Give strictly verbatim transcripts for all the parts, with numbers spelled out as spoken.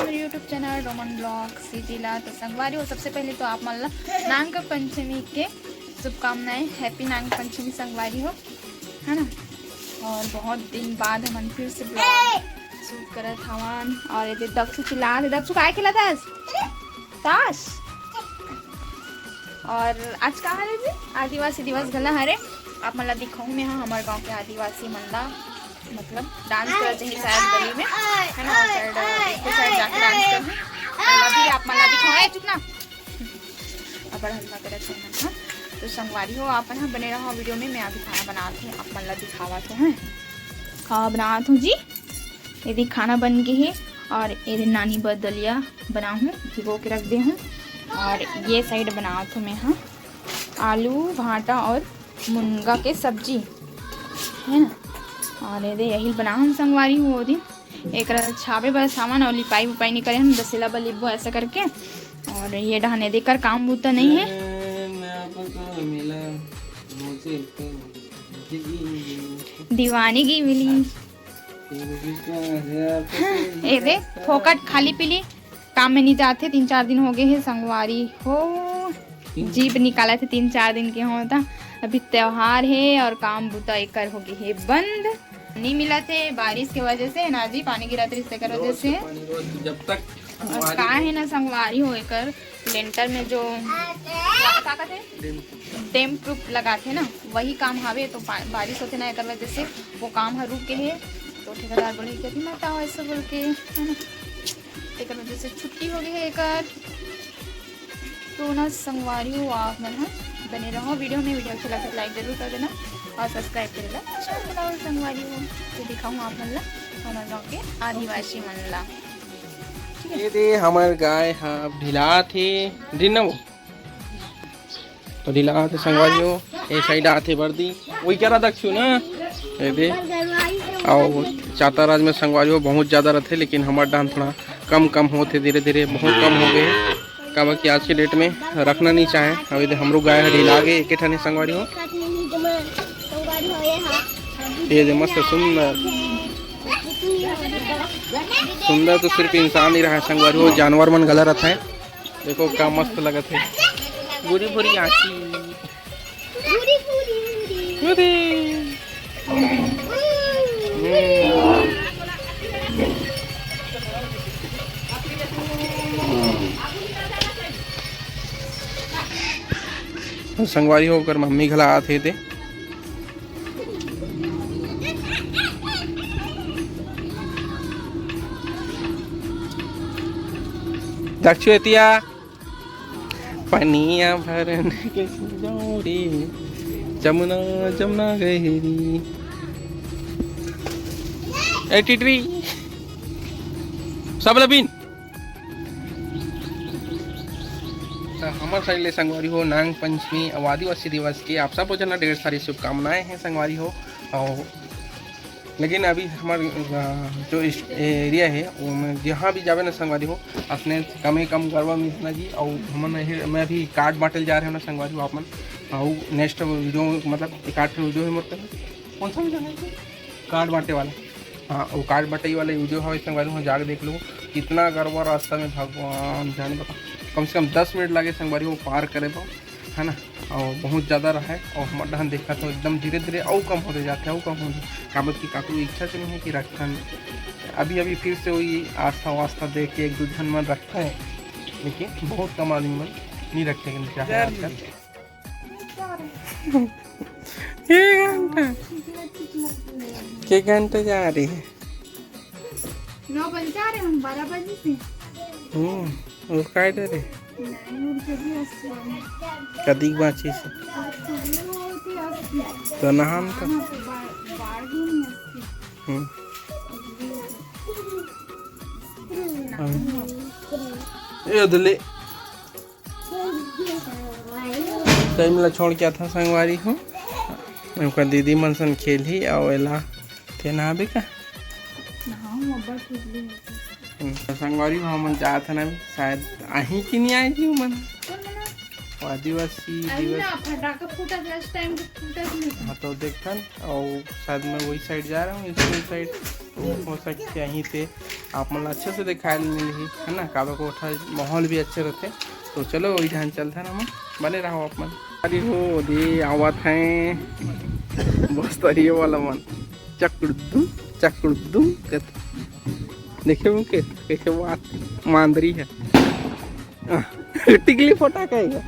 YouTube channel Roman Vlog City ला। तो संगवारी हो, सबसे पहले तो आप मन ला नांग पंचमी के शुभकामनाएं, Happy नांग पंचमी संगवारी हो, है ना। और बहुत दिन बाद हमन फिर से vlog shoot करत हवन। और ये दे दक्षु चिल्लात हे, दक्षु काय खेलत हस? ताश। और आज का हरे जी? आदिवासी दिवस घला हरे। आप मन ला दिखाऊं मैं, हाँ, हमर गांव के आदिवासी मन ला, मतलब dance करत हे शायद गली में, है ना, उस side, उस side जाके dance करही। तो अभी आप मन ला दिखाऊं, ए, चुप ना। अबर हल्ला करत हे मन ह। तो संगवारी हो, आप मन ह बने रहो video में, मैं अभी खाना बनात हूँ, आप मन ला दिखावत हूँ, हैं। खाना बनात हूँ जी, ये दे खाना बन गे हे। और ये दे नानी बर दलिया बनाहूँ, भिगो के रख दे हूँ। और ये side बनात हूँ मैं, हाँ, आलू भाटा और मुनगा के सब्जी, है ना। और ये दे यही बनाहूँ संगवारी हो, वो दिन एकरा छाबे बर सामान और लिपाई उपाई नहीं करे हन, दसेला बर लिपबो ऐसा करके। और ये डहान ये दे कर काम बूता नहीं है। ए, मैं आपको मिला, मुझे तो दीवानगी मिली। ए दे, फोकट खाली पीली काम में नहीं जाथे। तीन चार दिन हो गए हे संगवारी हो, जीभ निकालत हे तीन चार दिन के होता। अभी त्योहार हे और काम बुता एकर हो गए हे बंद, नहीं मिलत हे बारिश के वजह से ना जी, पानी गिरत रहिस तेकर वजह से। पानी रोज जब तक और का हे ना संगवारी हो, एकर लेंटर में जो का कहते हैं, डेम प्रूफ लगाथे ना, वही काम हवे। तो पा-, बारिश होथे ना, एकर वजह से वो काम ह रुक गे हे। तो ठेकेदार बोले कि अभी मत आओ ऐसे बोल के, है ना, एकर वजह से छुट्टी हो गई है एकर। तो ना संगवारी हो, आप मन ह बने रहो video में, video अच्छा लगे तो like जरूर कर देना और subscribe करे ला जरूर बनाओ संगवारी हो। तो दिखाऊँ आप मन ला हमारे गाँव के आदिवासी मन ला, ठीक है। ये दे हमर गाय ह अब ढिलात हे, ढिल ना वो तो ढिला आथे संगवारी हो, ए side आथे बरदी, वही करा दक्षु ना, ए दे। और चाताराज में संगवारी हो बहुत ज़्यादा रहते, लेकिन हमार डांस थोड़ा कम कम होते धीरे धीरे, बहुत कम हो गए, काबर कि आज के date में रखना नहीं चाहे। अभी तो हमरो गाय ह ढिला गए, एक ठन संगवारी हो। ये दे मस्त सुंदर सुंदर तो सिर्फ इंसान ही रहा है संगवारी हो, जानवर मन गला रहता है। देखो का मस्त लगत हे, भूरी भूरी आँखी। भूरी। संगवारी हो ओकर मम्मी घला आत हे ते। दक्षु एतिया। पनिया भरन के जाऊं रे, जमुना, जमुना गहरी। ए टिटरी, सब लबिन। तो हमर side ले संगवारी हो नांग पंचमी अउ आदिवासी दिवस के आप सब झन ला ढेर सारी शुभकामनाएं हैं संगवारी हो। और लेकिन अभी हमार, अ, जो इस area है, वो में जहाँ भी जावे ना संगवारी हो, अपने कमे कम गरबा में इतना जी। और हमन यही, मैं अभी card बांटे ला जा रहे हो ना संगवारी हो आप मन। और next video, मतलब एक आध video है मोर कन। कौन सा video है? Card बांटे वाला। हाँ, वो card बांटे वाला video है संगवारी हो, जाके देख लो। कितना गरबा रास्ता में, भगवान जाने बता, कम से कम दस मिनट लगे संगवारी हो पार करे बर, है ना। और बहुत ज़्यादा रहा है और हमारे डहन देखा तो एकदम धीरे धीरे अउ कम होते जाते, अउ कम होते, काबर कि काकरो इच्छा से नहीं है कि रखन। अभी अभी फिर से वही आस्था वास्था देख के एक दो झन मन रखता है, लेकिन बहुत कम आदमी मन नहीं रखते, लेकिन क्या है आजकल। के घंटा, के घंटा जा रही है? नौ बजे जा रहे हम, बारह बजे से। हम्म, और काय डरे? नहीं, उनके भी हंसते हैं। कदी बाँची से? आज सुबह होती हंसती। तो नहान तो? हाँ, तो बा-, बाढ़ भी नहीं हंसती। हम्म। हाँ। ए दले। टाइम ला छोड़ के आथा संगवारी हो। ओकर दीदी मन सन खेलही अउ एला ते नहाबे का? नहाऊं, अब्बड़ खेलही। हम्म, तो संगवारी हो, हमन जात हन अभी, शायद आही कि नहीं आही जी उमन। कौन मना? आदिवासी अभी दिवस। ना फटाका फूटा था, इस टाइम तो फूटा भी नहीं था। हाँ, तो देखथन, और शायद मैं वही साइड जा रहा हूँ, स्कूल साइड, तो हो सकता है यहीं पे आप मन ला अच्छे से दिखाए ल मिलही, है ना, काबर कोठा माहौल भी अच्छे रहते। तो चलो, वही ध्यान चलथन हम, बने रहो आप मन। अरे हो दे, आवत हैं बस तो ये वाला मन, चकड़ुद्दू, चकड़ुद्दू करत। देखे मुके कैसे बात मांदरी है। टिकली फटाका है ये।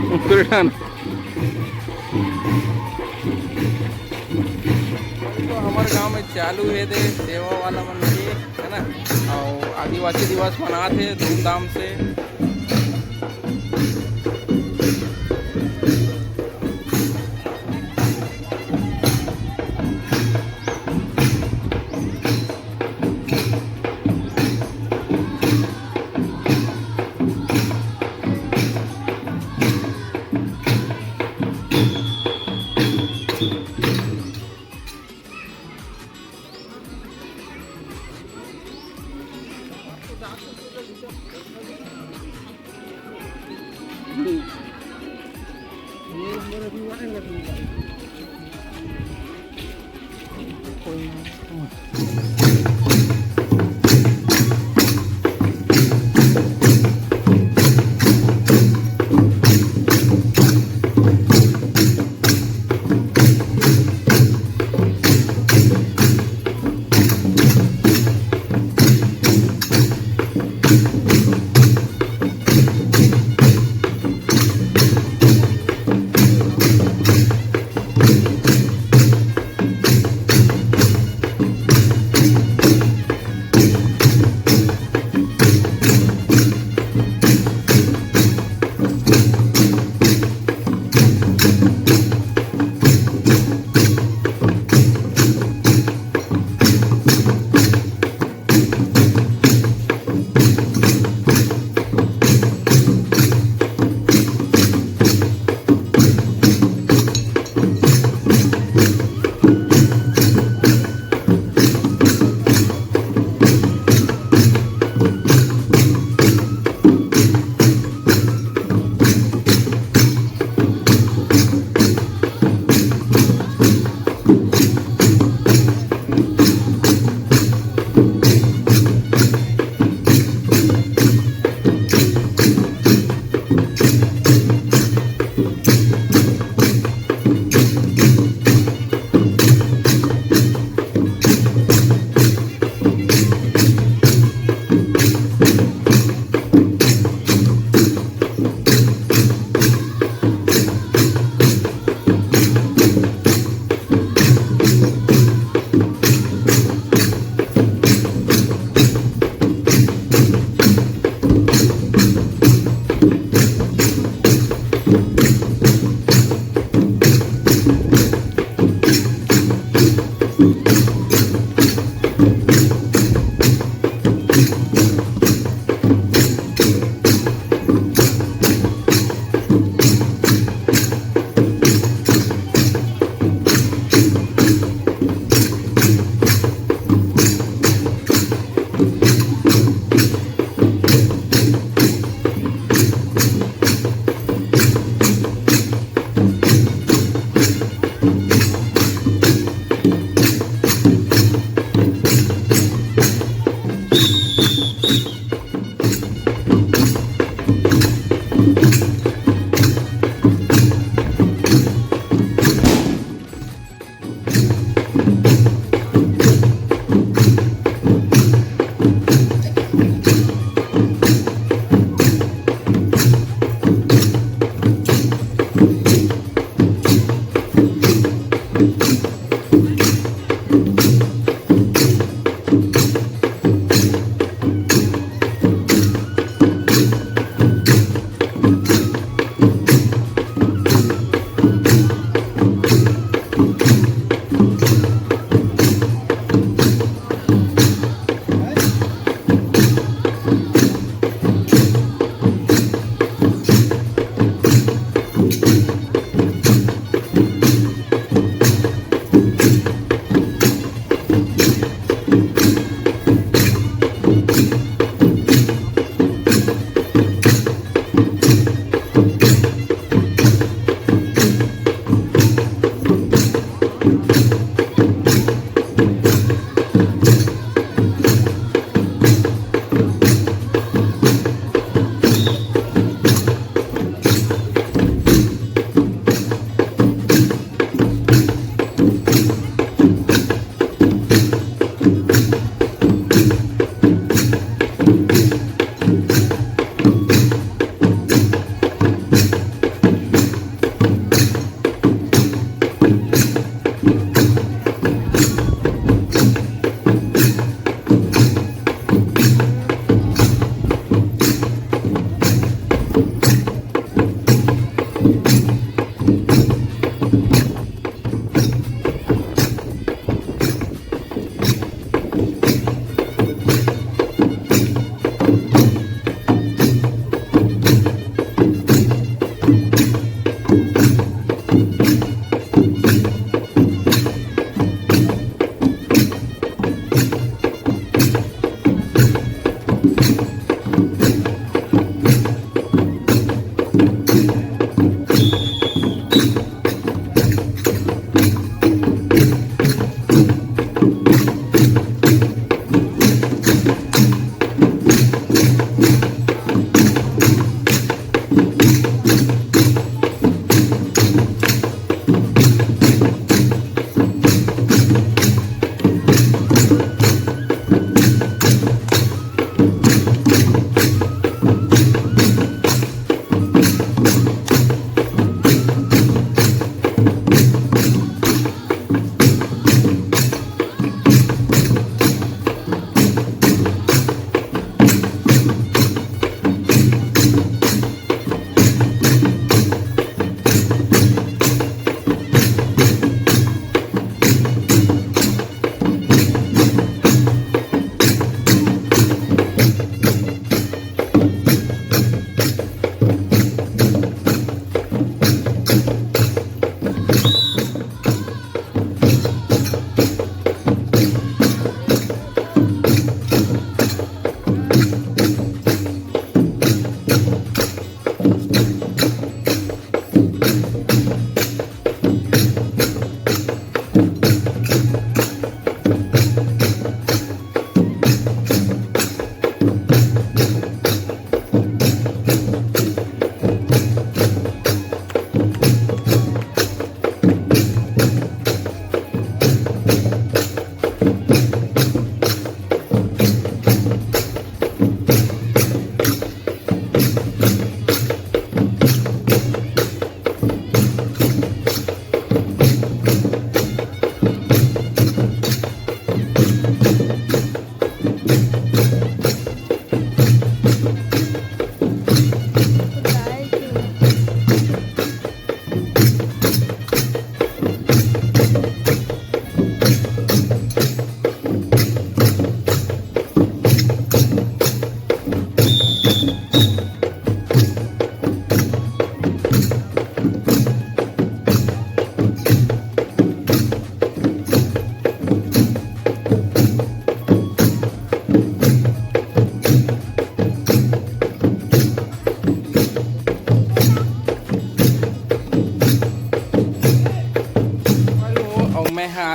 उत्तराखंड। तो हमारे गांव में चालू है दे सेवा वाला मन के, है ना, और आदिवासी दिवस मनात हे धूमधाम से।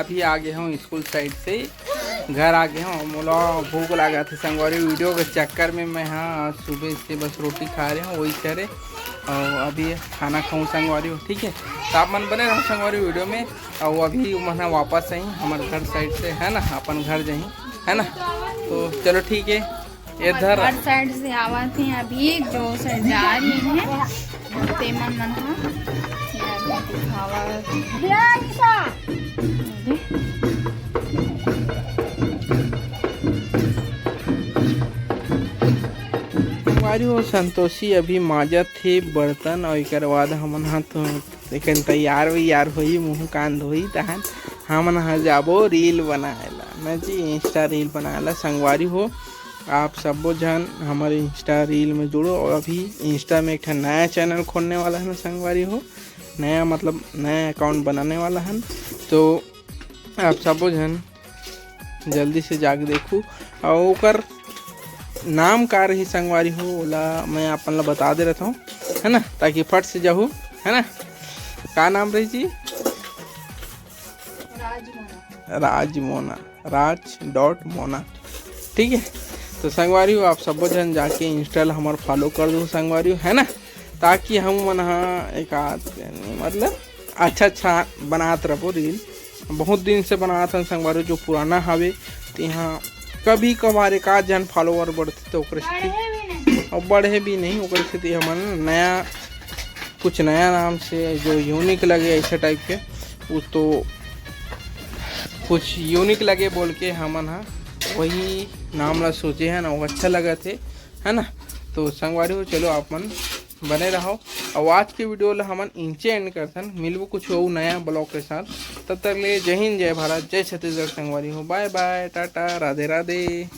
अभी आ गे हूँ स्कूल साइड से, घर आ गे हूँ। मोला भूख लागत हे संगवारी, वीडियो के चक्कर में मैं, हाँ, सुबह से बस रोटी खा रहे हूँ, वही करे। और अभी खाना खाऊँ संगवारी हो, ठीक है। तो आप मन बने रहो संगवारी वीडियो में। और अभी मन ह वापस आई हमारे घर साइड से, है ना, अपन घर जाही, है ना। तो चलो ठीक है, इधर घर साइड से आवत हे अभी, जो से जा रही है, ते मन मन ह, ये अभी दिखावत हे। संगवारी हो, संतोषी अभी माजत हे बर्तन, और एकर बाद हमन ह तो लेकिन तैयार वैयार होई, मुंह कान धोई, तहन हमन ह जाबो रील बनाए ला, न जी, इंस्टा रील बनाए ला। संगवारी हो, आप सब्बो झन हमर इंस्टा रील में जुड़ो। और अभी इंस्टा में एक ठन नया चैनल खोलने वाला है ना संगवारी हो, नया मतलब नया अकाउंट बनाने वाला है, तो आप सब्बो झन जल्दी से जाके देखू। और ओकर नाम का रही संगवारी हो, ओला मैं अपन ला बता दे रहता हूँ, है ना, ताकि फट से जाहू, है ना। का नाम रही जी? राज मोना। राज मोना, राज डॉट मोना, ठीक है। तो संगवारी हो, आप सब्बो झन जाके इंस्टा ला हमर फॉलो कर दो संगवारी हो, है ना, ताकि हम मन हा एक आध, मतलब, अच्छा अच्छा बनात रहो रील। बहुत दिन से बनात हन संगवारी, जो पुराना हवे, तेहा कभी कभार एक आध झन फॉलोअर बढ़थे तो ओकरे सेती, बढ़े भी नहीं। और बढ़े भी नहीं, ओकरे सेती हमन नया, कुछ नया नाम से जो यूनिक लगे ऐसे टाइप के, वो तो कुछ यूनिक लगे बोल के हमन हा वही नाम ला सोचे है ना, वो अच्छा लगत हे, है ना। तो संगवारी हो, चलो आप मन बने रहो। और आज के वीडियो ला हमन इंचे एंड करथन, मिलबो कुछ अउ नया ब्लॉग के साथ। तब तक ले जय हिंद, जय भारत, जय छत्तीसगढ़ संगवारी हो, बाय बाय, टाटा, राधे राधे।